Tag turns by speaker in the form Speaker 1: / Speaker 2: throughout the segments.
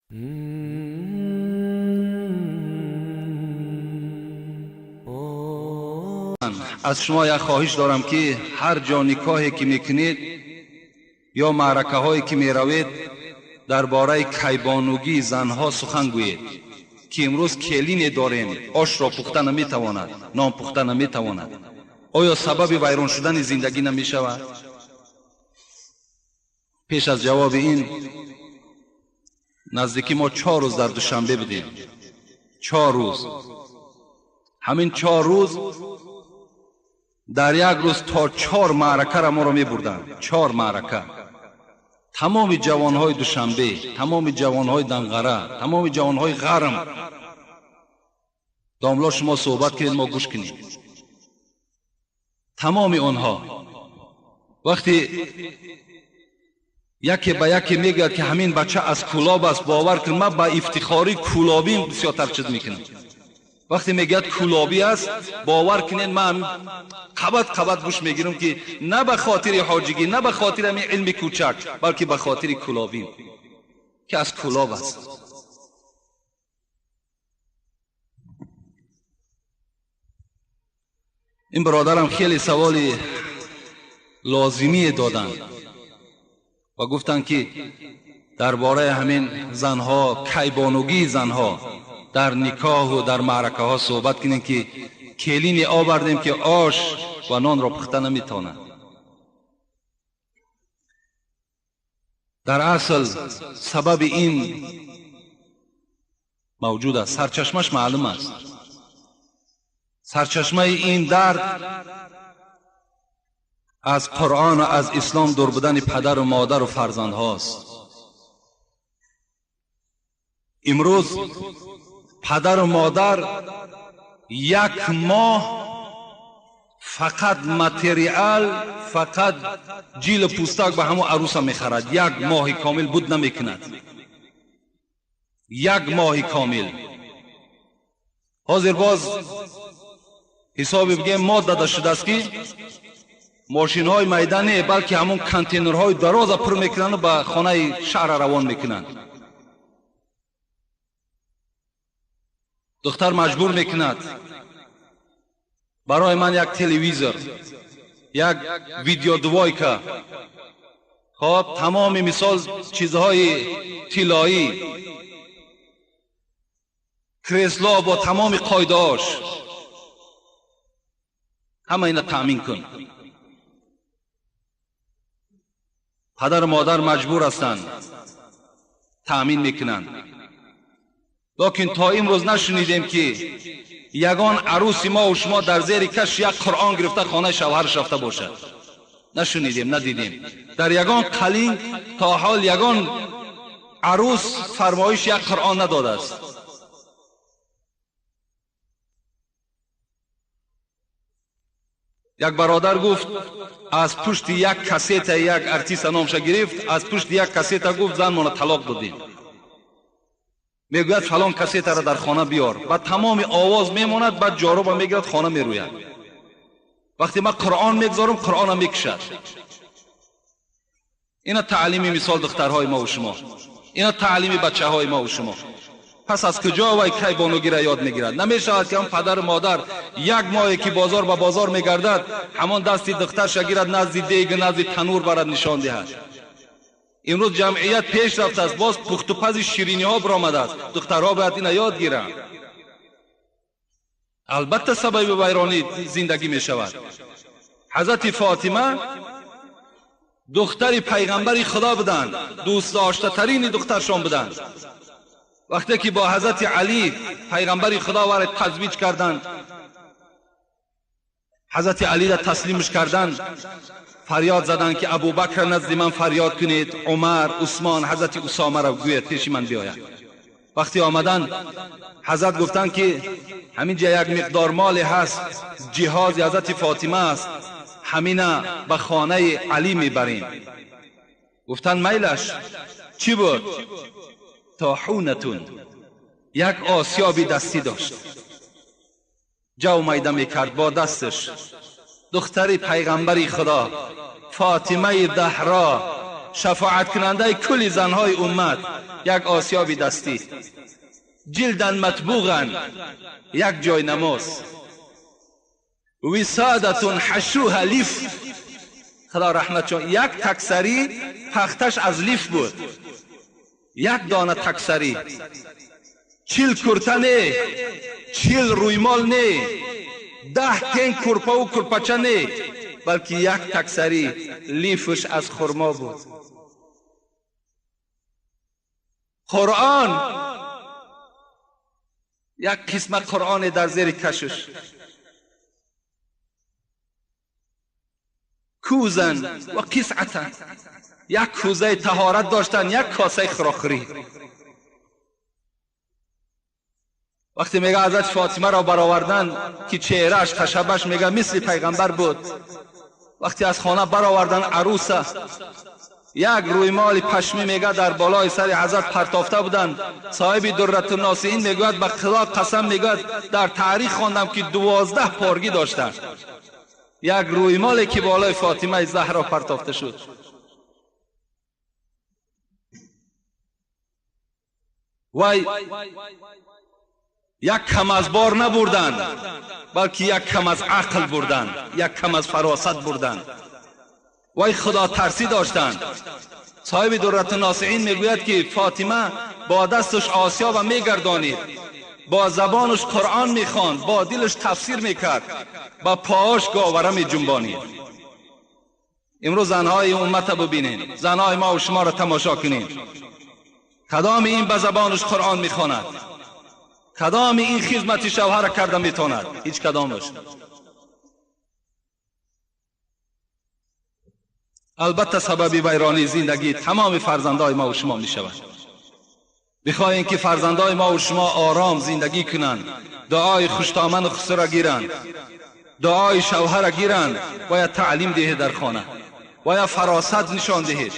Speaker 1: Аз шумо як хоҳиш дорам, ки ҳар ҷо никоҳе ки мекунед ё маъракаҳое ки меравед, дар бораи кайбонугии занҳо сухан гӯед, ки имрӯз келине дорем, ошро пухта наметавонад, нон пухта наметавонад. Оё сабаби вайрон шудани зиндагӣ намешавад? Пеш аз ҷавоби ин, наздики мо 4 рӯз дар Душанбе будем. 4 рӯз. Ҳамин 4 рӯз дар як рӯз то 4 маъракаро моро мебурданд. 4 маърака. Тамоми ҷавонҳои Душанбе, тамоми ҷавонҳои Данғара, тамоми ҷавонҳои Ғарм. Домло, шумо суҳбат кунед, мо гӯш кунем. Тамоми онҳо вақте яке ба яке мегӯяд, ки ҳамин бача аз Кӯлоб аст, бовар кун, ман ба ифтихори кӯлобим бисёртар чиз мекунам. Вақте мегӯяд кӯлобӣ аст, бовар кунед, ман қабат қабат гӯш мегирам, ки на ба хотири ҳоҷигӣ, на ба хотири ҳамин илми кӯчак, балки ба хотири кӯлобим, ки аз Кӯлоб аст. Ин бародарам хеле саволи лозимие доданд ва гуфтанд, ки дар бораи ҳамин занҳо, кайбонугии занҳо дар никоҳу дар маъракаҳо суҳбат кунем, ки келине овардем, ки ош ва нонро пухта наметавонад. Дар асл сабаби ин мавҷуд аст, сарчашмаш маълум аст. Сарчашмаи ин дард аз Қуръон ва аз ислом дур будани падару модару фарзандҳост. Имрӯз падару модар як моҳ фақат материал, фақат ҷилу пӯстак ба ҳамон арӯса мехарад. Як моҳи комил буд намекунад. Як моҳи комил. Ҳозир боз ҳисоби бигем мод дада шудааст, ки мошинҳои майда не, балки ҳамон контейнерҳои дароза пур мекунанду ба хонаи шаҳра равон мекунанд. Духтар маҷбур мекунад, барои ман як телевизор, як видеодвойка, хоб, тамоми мисол чизҳои тиллоӣ, кресло бо тамоми қоидаҳош, ҳама ина таъмин кун. Падару модар маҷбур ҳастанд, таъмин мекунанд. Лекин то имрӯз нашунидем, ки ягон арӯси мо шумо дар зери каш як Қуръон гирифта хонаи шавҳараш рафта бошад. Нашунидем, надидем. Дар ягон қалин то ҳол ягон арӯс фармоиш як Қуръон надодааст. Як бародар гуфт, аз пушти як кассета як артиста номша гирифт, аз пушти як кассета гуфт, занмона талоқ додем. Мегӯяд, фалон кассетаро дар хона биёр. Ба тамоми овоз мемонад, баъд ҷоруба мегирад, хона мерӯяд. Вақте ман Қуръон мегузорам, Қуръонам мекушад. Ина таълими мисол духтарҳои мо ва шумо, ина таълими бачаҳои мо ва шумо. Пас аз куҷо вай кайбонугиро ёд мегирад? Намешавад, ки ҳам падару модар як моҳе ки бозор ба бозор мегардад, ҳамон дасти духтарша гирад, назди дег, назди танур барад, нишон диҳад. Имрӯз ҷамъият пеш рафтааст, боз пухтупази шириниҳо баромадааст. Духтарҳо бояд ина ёд гиранд. Албатта сабаби вайронии зиндагӣ мешавад. Ҳазрати Фотима духтари пайғамбари Худо буданд, дӯстдоштатарини духтаршон буданд. Вақте ки бо ҳазрати Алӣ пайғамбари Худо вара тазвиҷ карданд, ҳазрати Алиро таслимш карданд, фарёд заданд, ки Абубакр назди ман фарёд кунед, Умар, Усмон, ҳазрати Усомаро гӯяд пеши ман биёяд. Вақте омаданд, ҳазрат гуфтанд, ки ҳамин ҷа як миқдор моле ҳаст, ҷиҳози ҳазрати Фотима аст, ҳамина ба хонаи Алӣ мебарем. Гуфтанд, майлаш. Чӣ буд? Тоҳунатун, як осиёби дастӣ дошт, ҷав майда мекард бо дасташ. Духтари пайғамбари Худо Фотимаи Заҳро شفاعت کننده کل زنهای امت، یک آسیاب دستی، جلدن مطبوغا، یک جای نماز، وسادتون حشوها لیف. خدا رحمت چون یک تکسری پختش از لیف بود، یک دانه تکسری، 40 کرته نه، 40 رویمال نه، 10 تن کرپه و کرپچه نه، بلکه یک تکسری لیفش از خرما بود. قرآن، یک قسمت قرآن در زیر کشش، کوزن و قسعتن، یک کوزه طهارت داشتن، یک کاسه خراخری. وقتی میگه حضرت فاطمه را برآوردن که چهرهش خشبش میگه مثل پیغمبر بود، وقتی از خانه برآوردن عروسه، یک رویمال پشمی میگه در بالای سر حضرت پرتافته بودند. صاحب درة الناصحین میگوید به خدا قسم، میگوید در تاریخ خواندم که 12 پارگی داشتند. یک رویمالی که بالای فاطمه زهرا پرتافته شد. وای یک کم از بار نبردند، بلکه یک کم از عقل بردند، یک کم از فراست بردند. وای خدا ترسی داشتند. صاحب درة الناصحین میگوید که فاطمه با دستش آسیاب میگردانید، با زبانش قرآن میخواند، با دلش تفسیر میکرد، با پاهاش گاوره میجنبانید. امروز زنهای امت ببینید، زنهای ما و شما را تماشا کنید. کدام این به زبانش قرآن میخواند؟ کدام این خدمت شوهر کرده میتواند؟ هیچ کدامش. البته سبب ویرانی زندگی تمام فرزندهای ما و شما میشود. بخواهیم که فرزندهای ما و شما آرام زندگی کنند، دعای خوشتامن و خسر را گیرند، دعای شوهر را گیرند، باید تعلیم دهید در خانه، باید فراست نشان دهید،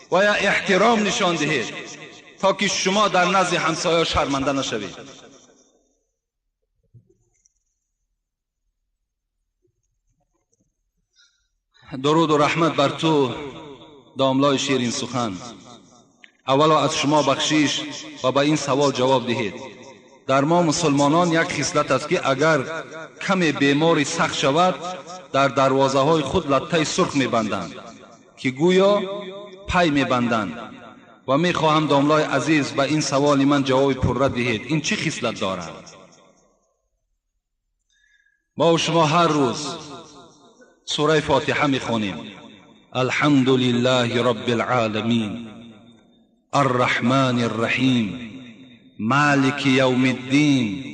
Speaker 1: باید احترام نشان دهید تا که شما در نزد همسایه شرمنده نشوید. درود و رحمت بر تو داملای شیرین سخن. اولا از شما بخشیش و به این سوال جواب دهید. در ما مسلمانان یک خصلت است که اگر کمی بیماری سخت شود در دروازه های خود لطه سرخ میبندند که گویا پی میبندند. و میخواهم داملای عزیز به این سوال من جواب پرره دهید. این چه خصلت دارد؟ ما و شما هر روز سوره فاتحه میخوانیم. الحمد لله رب العالمین، الرحمن الرحیم، مالک یوم الدین.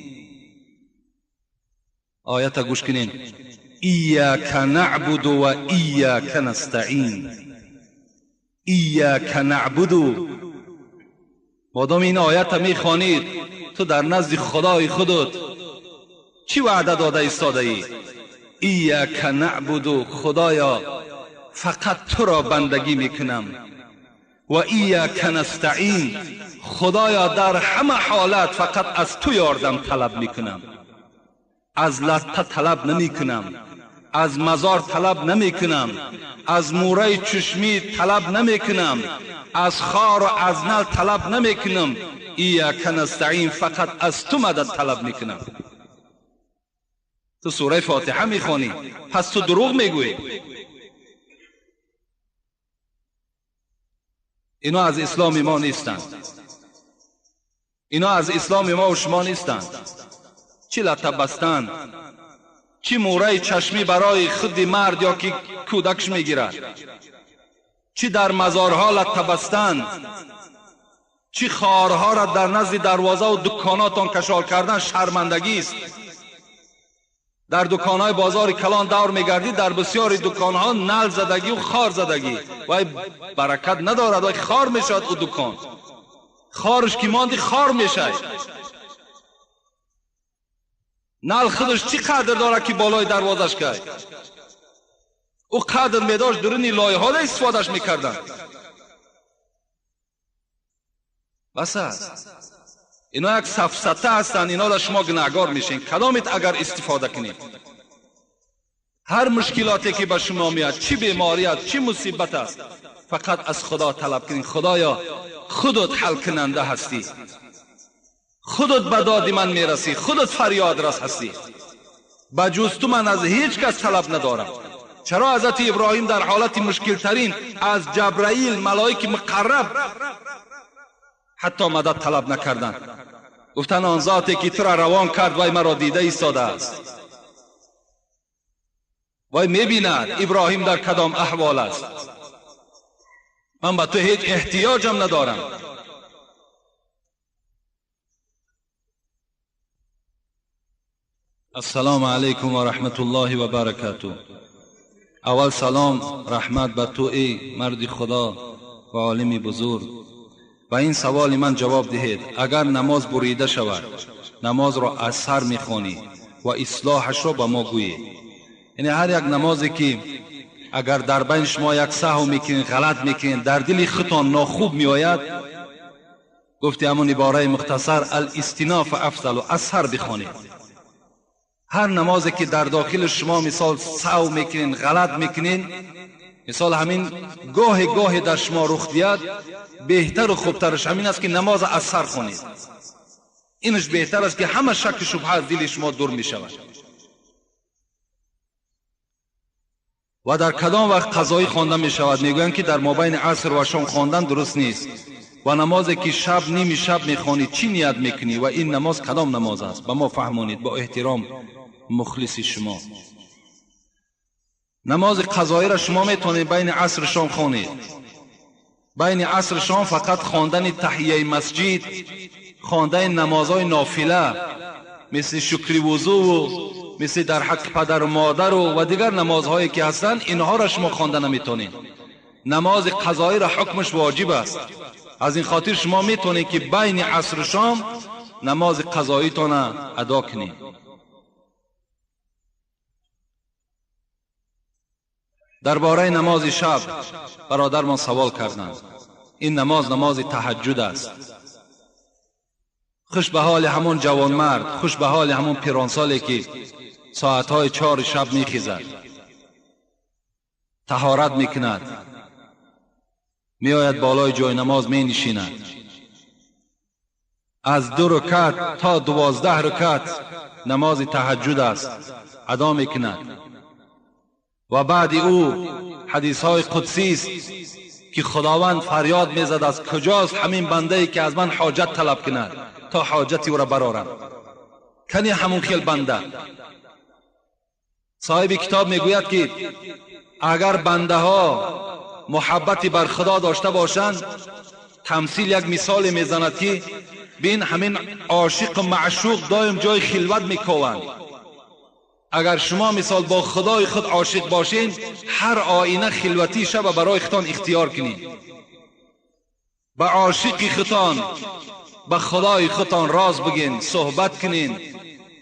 Speaker 1: آیت گوش کنین. ایاک نعبد و ایاک نستعین. ایاک نعبد. مادام این آیت میخوانید تو در نزد خدای خودت چی وعده داده ایستاده ای؟ ایاک نعبد، خدایا فقط تو را بندگی میکنم. و ایاک نستعین، خدایا در همه حالت فقط از تو یاردم طلب میکنم. از لطه طلب نمیکنم، از مزار طلب نمیکنم، از موره چشمی طلب نمیکنم، از خار و از نل طلب نمیکنم. ایاک نستعین، فقط از تو مدد طلب میکنم. تو سوره فاتحه میخوانی، پس تو دروغ میگویی. اینا از اسلام ما نیستند، اینا از اسلام ما و شما نیستند. چی لطه بستن، چی موره چشمی برای خود مرد یا که کودکش میگیرد، چی در مزارها لطه بستن، چی خارها را در نزد دروازه و دکاناتان کشال کردن شرمندگی است. در دکانهای بازار کلان دور میگردی، در بسیاری دکانها نل زدگی و خار زدگی، وای برکت ندارد، وای خار میشد او دکان، خارش که ماندی خار میشه. نل خودش چی قدر داره که بالای دروازش که او قدر میداشت درونی لایه ها استفادهش میکردن. بس است. اینا یک سفسطه هستند، اینا را شما گناهگار میشین کدامت اگر استفاده کنید. هر مشکلاتی که به شما میاد، چی بیماری است، چی مصیبت است، فقط از خدا طلب کنین. خدایا خودت حل کننده هستی، خودت به داد من میرسی، خودت فریاد رس هستی، بجز تو من از هیچ کس طلب ندارم. چرا حضرت ابراهیم در حالت مشکل ترین از جبرائیل ملائک مقرب حتی مدد طلب نکردند؟ گفتن آن ذاتی که تو را روان کرد وای مرا دیده ایستاده است، وای میبیند ابراهیم در کدام احوال است، من به تو هیچ احتیاجم ندارم. السلام علیکم و رحمت الله و برکاته. اول سلام رحمت به تو ای مرد خدا و عالم بزرگ. و این سوال من جواب دهید: اگر نماز بریده شود نماز را از سر میخوانی و اصلاحش را به ما گویید. یعنی هر یک نمازی که اگر در بین شما یک سهو میکنین، غلط میکنین، در دل خودتان ناخوب میآید، گفتی همون عباره مختصر الاستناف افضل، و از سر بخوانید. هر نمازی که در داخل شما مثال سهو میکنین، غلط میکنین، مثال همین گاه گاه در شما رخ دیاد، بهتر و خوبترش همین است که نماز از سر خوانید. اینش بهتر است که همه شک شبهه از دل شما دور میشود. و در کدام وقت قضایی خوانده می شود؟ میگویند که در مابین عصر و شام خواندن درست نیست. و نمازی که شب نیمی شب میخوانی چی نیت میکنی و این نماز کدام نماز است؟ به ما فهمانید با احترام، مخلص شما. نماز قضایی را شما میتونید بین عصر و شام خوانید. بین عصر و شام فقط خواندن تحیه مسجد، خواندن نمازهای نافله مثل شکر وضو و مثل در حق پدر و مادر و دیگر نمازهایی که هستند، اینها را شما خوانده نمیتونید. نماز قضایی را حکمش واجب است. از این خاطر شما میتونید که بین عصر و شام نماز قضایی تان ادا کنید. درباره نماز شب برادرمان سوال کردند. این نماز نماز تهجد است. خوش به حال همون جوانمرد، خوش به حال همون پیرانسالی که ساعتهای 4 شب میخیزد، طهارت میکند، میآید بالای جای نماز می نشیند، از 2 رکعت تا 12 رکعت نماز تهجد است ادا میکند. و بعد او حدیث های قدسی است که خداوند فریاد میزد از کجاست همین بنده ای که از من حاجت طلب کند تا حاجتی او را برآرم. کنی همون خیل بنده. صاحب کتاب میگوید که اگر بنده ها محبتی بر خدا داشته باشند، تمثیل یک مثال میزند که بین همین عاشق و معشوق دایم جای خلوت میکوند. اگر شما مثال با خدای خود عاشق باشین، هر آینه خلوتی شب برای خودتان اختیار کنید. به عاشق خودتان، به خدای خودتان راز بگین، صحبت کنین،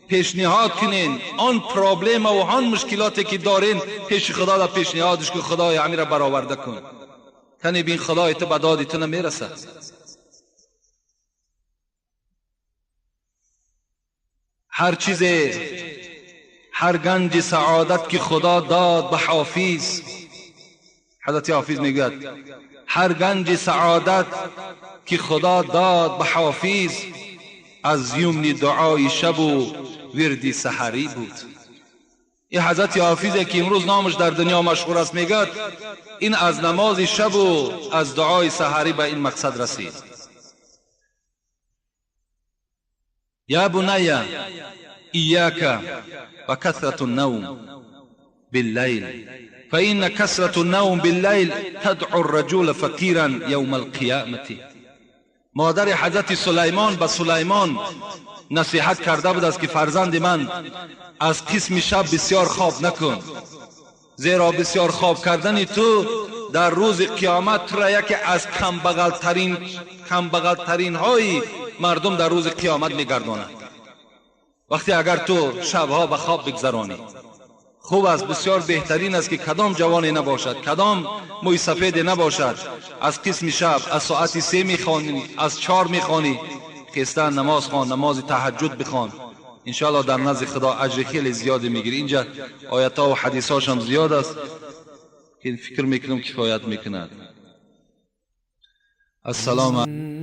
Speaker 1: پیشنهاد کنین. آن پرابلم و آن مشکلاتی که دارین پیش خدا را پیشنهادش که خدای امیر را برآورده کن. تنی بین خدای تو به دادی تو نمیرسد. هر چیز، هر گنج سعادت که خدا داد به حافظ، حضرت حافظ میگوید هر گنج سعادت که خدا داد به حافظ، از یمن دعای شب و وردی سحری بود. این حضرت حافظ که امروز نامش در دنیا مشهور است میگوید این از نماز شب و از دعای سحری به این مقصد رسید. یا بنی ایاک و کثرة النوم باللیل فإن كثرة النوم باللیل تدعو الرجل فقیرا یوم القیامة. مادر حضرت سلیمان به سلیمان نصیحت کرده بود است که فرزند من از قسم شب بسیار خواب نکن، زیرا بسیار خواب کردن تو در روز قیامت تو را یکی از کمبغلترین های مردم در روز قیامت میگرداند. وقتی اگر تو شبها به خواب بگذرانی، خوب است، بسیار بهترین است که کدام جوانی نباشد، کدام موی سفید نباشد، از قسم شب از ساعت 3 میخوانی، از 4 میخوانی، خیسته نماز خوان، نماز تهجد بخوان، انشاءالله در نزد خدا اجر خیلی زیادی میگیری. اینجا آیت ها و حدیث هاش هم زیاد است که فکر میکنم کفایت میکند. Ассалому.